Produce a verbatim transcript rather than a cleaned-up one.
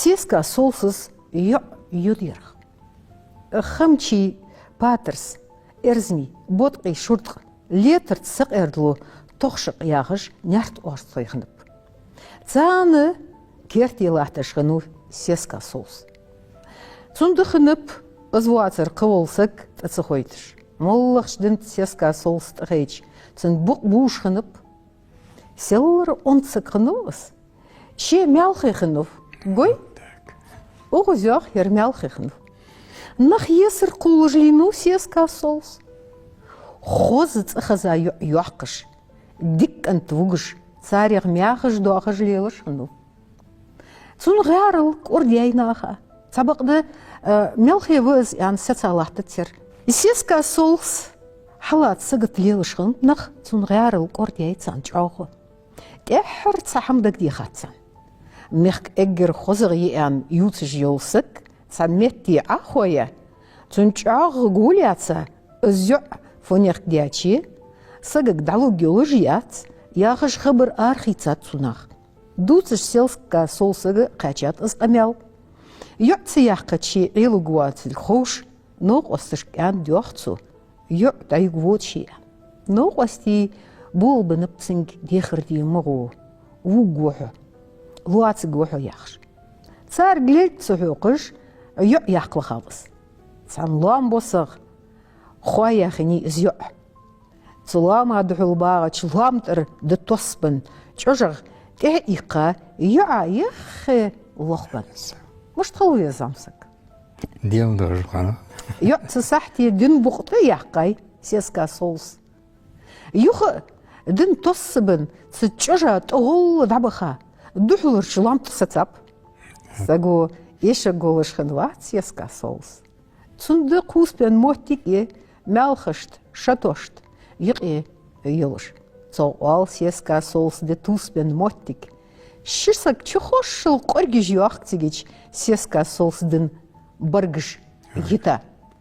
Сеска Солсас йоӀ ю дерах. Хамчий патарс, эрзни, боткъий шуртӀа, летарца сакъердало тохшакъ яхаш наьрт орстхой хиннаб. Царна керте латташ хиннав Сеска Солс. Цунна хиннаб из воацар кхы вола саг тӀа ца хойташ. МоллагӀча дийнахьа Сеска Солс тӀахайча, цун букъ бувш хиннаб. Селлара онда саг хиннав из. Ше маьлхе хиннав. Гой? Так. Укхаза йоах, ер маьлхе хиннав. Нах есар кхувлаш лийннав Сеска Солс. Хоза цӀихеза йоӀ йоаккхаш, дика кӀант вугаш, царех мехаш доахаш лелаш хиннав. Цун гӀаьрал кӀордаьй наха. Цхьабакъда, э, маьлхе ва из аьнна сеца латтац цар. Сеска Солс хьалаца сагота лелаш хиннаб нах, цун гӀаьрал кӀордаьй царна чӀоагӀа. ТӀеххьара цхьа хӀама дагадехад царна. Мехка эггара хозагӀа я аьнна ювцаш йола саг цхьан метте Ӏохайя, цунна чӀоагӀа гулъяьца, из йоӀ фуннахьа даьча, сагага дӀалургйолаш яц, яхаш хабар арахийцад цу наха. Дувцаш Сеска Солсага кхаьчад из къамаьл. ЙоӀ ца яьккхача ше Ӏелургвоацилга ховш, новкъосташка аьннад йоах цо, йоӀ дӀаюга вода ше аьнна. Новкъостий болабеннаб цунга дехар де ма гӀо, вувргва хьо, лоацаргва хьо яхаш. Царга лелга ца хьокхаш, йоӀ яккха лахав из. Цхьан лоам босагӀа хьаяь хиннай из йоӀ. Цу лоама духьал багӀача лоам тӀара да тоссабенна чӀожагӀа тӀехьа а иккха, йоӀа яххе лохбеннаб. Мишта хила веза зӀамсаг? Дела дожа хана. ЙоӀ цу сахьте дина букъ тӀа а яьккхай Сеска Солс. Юха а дина тоссабенна цу чӀожа тӀагӀолла дӀабаха, духьаларча лоам тӀа сацаб. Саго эшаргволаш хиннавац Сеска Солс. Цунна да кхувсабенна моттиг а, маьлхашта, шатошта юкъе йолаш. Цо оал Сеска Солса да тувсабенна моттиг. Ши саг чухошшал кӀоргаш йоахк цигача Сеска Солса дина баргаш йита.